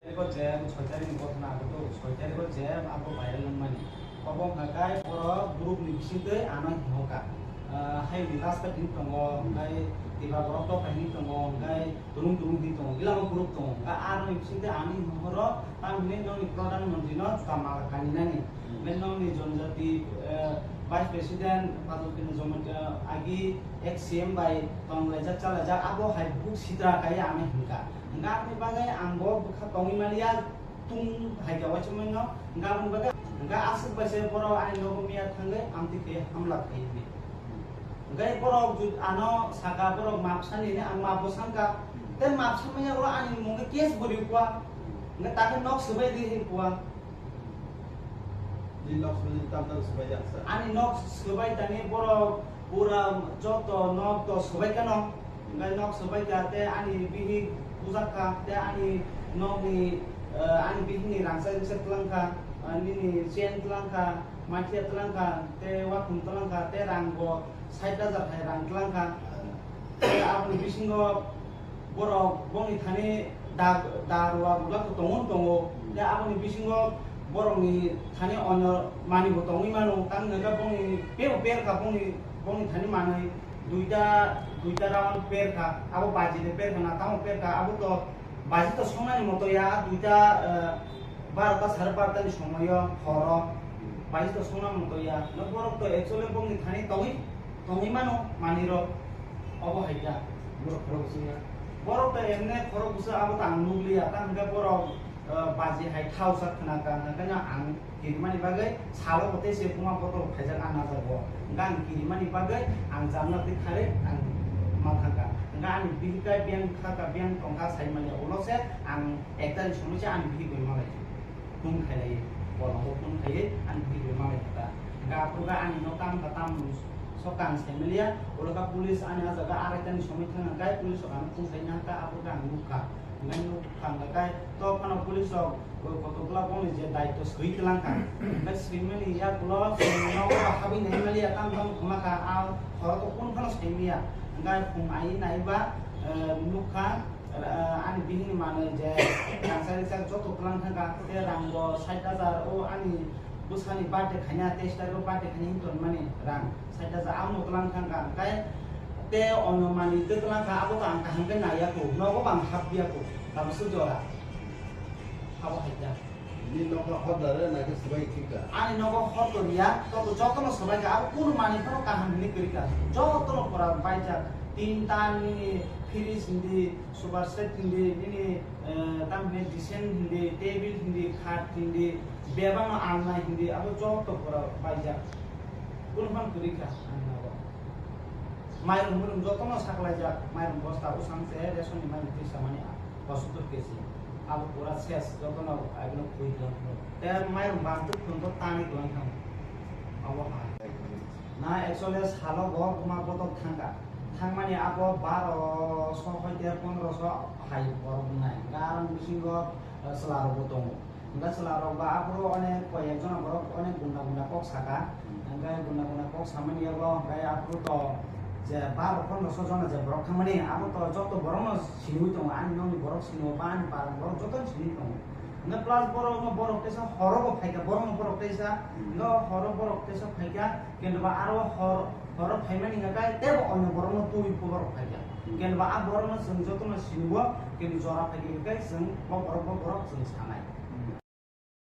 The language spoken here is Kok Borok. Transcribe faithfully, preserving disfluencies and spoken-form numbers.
Tarikh o je, soi tarikh ni ghotona abo to, soi tarikh o je abo viral wngmani. Obo hwnkha khe borok group ni bisingtwi ano himokha. Ah, hai ni rasta hini tongo, hwnkhe tiba borok tokha hini tongo, hwnkhe turung turung hini tongo, gila o group tongo. Hwnkhe aroni bisingtwi ani horo, tamni nokni Pradhan Mantri no juta mala kaninani. Hwnkhe nokni Jonjati, eh, Vice President, Padma Jomatia agi ex C M bai tonglaijak chalaijak, abo hai bukhuk sitra kai ano himkha. Hwnkhe aboni bagwi ang bo bwkha tongwi maliya, tung hai ka waisa mano, hwnkhe aboni bagwi, hwnkhe aswk bai se borok ani nogo miya thangwi amtwi khe hamla khai hwnwi. Hwnkhe borok ju-, ano saka borok map sani hwnwi ang map bo sankha. Tei map samani yago ani mungwi case bo rikwa. Hwnkhe takhe nok swbai di hikwa. Ni nok swbai tam tam swbai jak sa. Ani nok swbai tani borok pura joto nok to swbai kano. Hwnkhe nok swbai ka tei ani bihik bujak kha tei ani nokni, eh, ani bihikni rangchak rikchak twlang kha, ah, nini chain twlang kha, maithia twlang kha, tei wakhung twlang kha, tei rang bo sait hajar hai rang twlang kha. Tei aboni bisingo borok bongni thani da, da rwak rwlak tongo tongo. Tei aboni bisingo borokni thani onyo manwi bo tongwi mano. Tamni hwnkhe bongni pebo per kha bongni, bongni thani manwi duita, duita round per kha. Abo baji de per kha na tamo per kha. Abo to baji to songnani moto ya duita, eh, barota sare barota ni somoyo horo baji to songna moto ya. No borok to actually bongni thani tongwi, tongwi mano manwi rok. Obo hai kha. Borok khorok bwswk ya. Borok to emne khorok bwswk abo to ang nukliya. Tamo hwnkhe borok, eh, baji hai thausa khna kha, hwnkhe no ang kirimani bagwi salo bo tei se buma bottle khaijak ah najago. Hwnkhe ang kirimani bagwi ang jamna twi kharwi ang ma thangkha. Hwnkhe ani bihik khe biyang kha kha, biyang tong kha sai manya. Ulo se ang ekta ni somoi se ani bihik bai malai phone khailai, bolongo phone khaiwi ani bihik bai malai kha. Hwnkhe aphuru khe ani nok tam kha tam sok ang sai maliya. Ulo khe police ani ah jaga arai ta ni somoi thang kha, police rok ano phone khai nang kha, aphuru khe ang nuk kha. Hwnkhe nuk thang kha khe to phano police rok kotokla bongni je daityo swi tlang kha. Hwnkhe swimani yakulo nogo habwi nai maliya, tamo tamo khma kha, a horo to kunu phano sai maya. Hwnkhe phung ai nai ba, eh, nuk kha, eh, ani bihikni manwi je rangchak rikchak joto tlang thang kha, tei rang bo sait hajar o ani bwsani birthday khaina, teis tarikh o birthday khaina hinwi tonmani rang sait hajar amo tlang thang kha, hwnkhe tei onyo manwi tei tlang kha, abo to ang kaham khe naiya kho, nogo bo ang hapya kho, tabukhe jora abo hai kha. Ni nogo hor dare na khe swbai thik kha? Ani nogo hor to riya, to jotono swbai kha, abo kunu manwi phano kaham hinwi kwrwi kha, jotono pura baijak, tin tan nini fridge hindi, super set hindi, nini, eh, tamni design hindi, table hindi, khat hindi, bebakno alna hindi, abo joto pura baijak. Kunu phano kwrwi kha ani nogo. Mairum muirum jotono saklaijak, mairum bosta usang se ration ni mairum twi samani a, pochattor K G. Abo pura ses, jotono aibino khui tong. Te mairum bantwk thwng to tani tong thang. Abo hai. Na actually salo bo buma botok thangkha. Thangmani abo baro so hoite pondro so hai borok wngnai. Hwnkhe aroni bisingo, eh, chwla rokbo tongo. Hwnkhe chwla rok ba aphuru onek koi ek jona borok onek gunda gunda kok saka. Hmm. Hwnkhe gunda gunda kok samani yago hwnkhe aphuru to je baro pondro so jona je borok thangmani abo to joto borokno siniwi tongo. Ani nokni borok sinio ba ani parani borok jotono siniwi tongo. Hwnkhe plus borokno borok teisa horo bo phaikha, borokno borok teisa, hmm, hwnkhe horo borok teisa phaikha. Kintu ba aro hor, horo phaimani hwnkhe tei tebo onyo borokno tubui borok phaikha. Hmm. Kintu ba a borokno chwng jotono sinio, kintu jora phaikha hwnkhe chwng bo borok, bo borok chwng sanai.